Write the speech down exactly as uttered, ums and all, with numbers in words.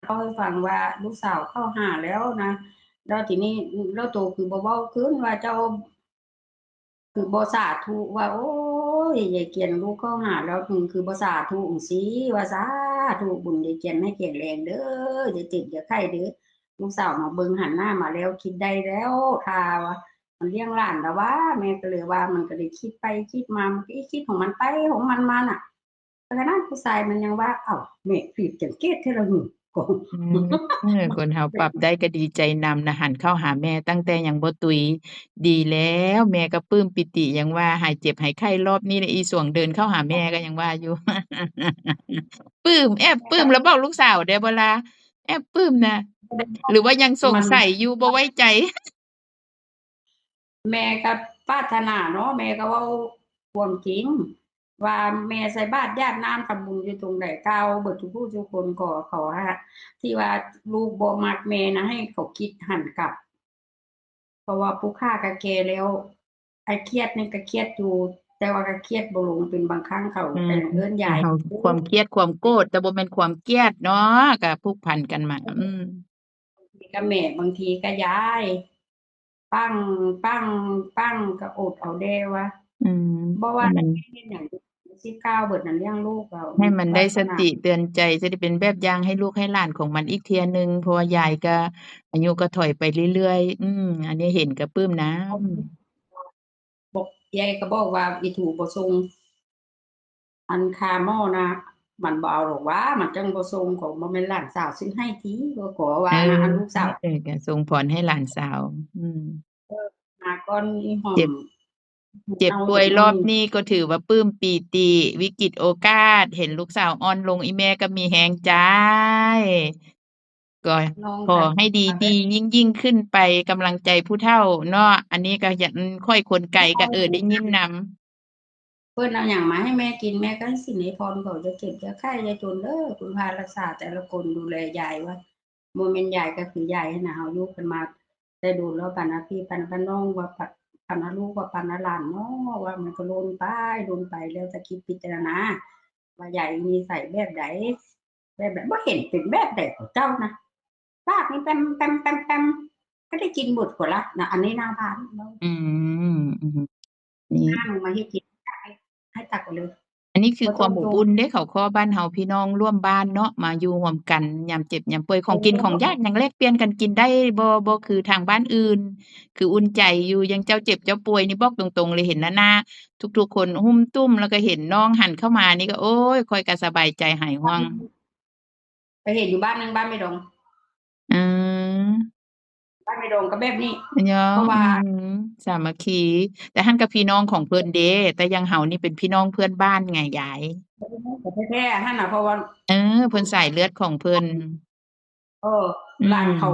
เล่าให้ฟังว่าลูกสาวเข้าหาแล้วนะ แล้วทีนี้ แล้วโตคือบ่เว้าขึ้นว่าเจ้า คือบ่สาธุว่า โอ้ย ยายเกียนลูกเข้าหาแล้ว คือ คือบ่สาธุจั่งซี้ ว่าสาธุบุญยายเกียนให้แข็งแรงเด้อ อย่าเจ็บอย่าไข้เด้อ ลูกสาวมาเบิ่งหันหน้ามาแล้ว คิดได้แล้ว ท่าว่ามันเลี้ยงหลานแล้วว่า แม่ก็เลยว่า มันก็เลยคิดไปคิดมา มันก็คิดของมันไปของมันมาน่ะ ขนาดผู้ชายมันยังว่า "เอ้า แม่ผิดสังเกตแท้ละหึ" อืม เออ คนเฮาปรับได้ก็ดีใจนำนะ หันเข้าหาแม่ตั้งแต่ยังบ่ตุย ดีแล้ว แม่ก็ปลื้มปีติ ยังว่าหายเจ็บหายไข้รอบนี้นะ อีสวงเดินเข้าหาแม่ก็ยังว่าอยู่ ปลื้ม แอบปลื้ม แล้วบอกลูกสาวได้บ่ล่ะ แอบปลื้มนะ หรือว่ายังสงสัยอยู่ บ่ไว้ใจ แม่ก็ปรารถนาเนาะ แม่ก็เว้าความจริง ว่าแม่ใส่บาตรหยาดน้ำทำบุญอยู่ตรงใด กล่าวเบิดทุกผู้ทุกคน ก็เขาหา ที่ว่าลูกบ่มักแม่นะ ให้เขาคิดหันกลับ เพราะว่าผู้ข้าก็แก่แล้ว ไอ้เครียดนี่ก็เครียดอยู่ แต่ว่าก็เครียดบ่ลง เป็นบางครั้งเขา อืม แต่เอิ้นยาย เฮาความเครียดความโกรธ แต่บ่แม่นความเกลียดเนาะ ก็ผูกพันกันมา อืม บางทีก็แม่ บางทีก็ยาย ปัง ปัง ปัง ก็อดเอาแด่วะ อืม บ่ว่า มัน เฮ็ดหยัง สิก้าวเบิดนั้นเลี้ยงลูกเอา ให้มันได้สติเตือนใจ จะได้เป็นแบบอย่างให้ลูกให้หลานของมันอีกเทื่อหนึ่ง เพราะว่ายายก็อายุก็ถอยไปเรื่อยๆ อืม อันนี้เห็นก็ปลื้มนำ บอก ยายก็บอกว่า "อีถูบ่ส่ง อันค่าหมอนะ มันบ่เอาหรอกว่า มันจั่งบ่ส่ง ของบ่แม่นหลานสาวซื้อให้ติ บ่ขอว่า เออ นะ อันลูกสาว" เออ ก็ส่งพรให้หลานสาว อืม เออ มาก่อนอีหอม เจ็บ เจ็บป่วยรอบนี้ก็ถือว่าปลื้มปีติ วิกฤตโอกาส เห็นลูกสาวอ่อนลง อีแม่ก็มีแฮงใจ ก็ น้อง ขอให้ดีๆ ยิ่งๆ ขึ้นไป กำลังใจผู้เฒ่าเนาะ อันนี้ก็อย่า อืม ข้อยคนไกลก็ เออ ได้ยินนำ เพิ่นเอาหยังมาให้แม่กิน แม่ก็ให้ศีลให้พรเขา อย่าเจ็บอย่าไข้อย่าจนเด้อ คุณพารักษาแต่ละคน ดูแลยายว่า บ่แม่นยายก็คือยายหั้นนะ เฮาอยู่กันมาแต่โดนแล้ว ปานอาพี่ปานอาน้องว่า ปะ ปานอาลูกว่าปานอาหลานเนาะ ว่ามันก็โลนไป โลนไป แล้วแต่คิดพิจารณา ว่ายายนิสัยแบบใด แบบใด บ่เห็นเป็นแบบใดของเจ้านะ ปากนี่แปมแปมแปมแปม ก็ได้กินหมดกว่าละนะ อันนี้หน้าบ้านเนาะ อืม อือฮึ นี่ หน้ามึงมาเฮ็ดกิน ให้ ให้ตักไปเลย อันนี้คือความอบอุ่นเด้ เขาคอบ้านเฮา พี่น้องร่วมบ้านเนาะ มาอยู่ร่วมกัน ยามเจ็บยามป่วย ของกินของยากยังแลกเปลี่ยนกันกินได้ บ่ บ่คือทางบ้านอื่น คืออุ่นใจอยู่ อย่างเจ้าเจ็บเจ้าป่วยนี่บอกตรงๆ เลย เห็นหน้าๆ ทุกๆ คนหุ้มตุ้ม แล้วก็เห็นน้องหันเข้ามานี่ก็ โอ๊ย ข้อยก็สบายใจหายห่วง ไปเห็นอยู่บ้านหนึ่ง บ้านแม่ดอง อืม บ้านแม่ดองก็แบบนี้ เนาะ เพราะว่า อืม สามัคคี แต่หั้นก็พี่น้องของเพิ่นเด้ แต่อย่างเฮานี่เป็นพี่น้องเพื่อนบ้านไงยาย แท้ๆ หั้นน่ะ เพราะว่า เออ เพิ่นสายเลือดของเพิ่น เออ อืม หลานเขา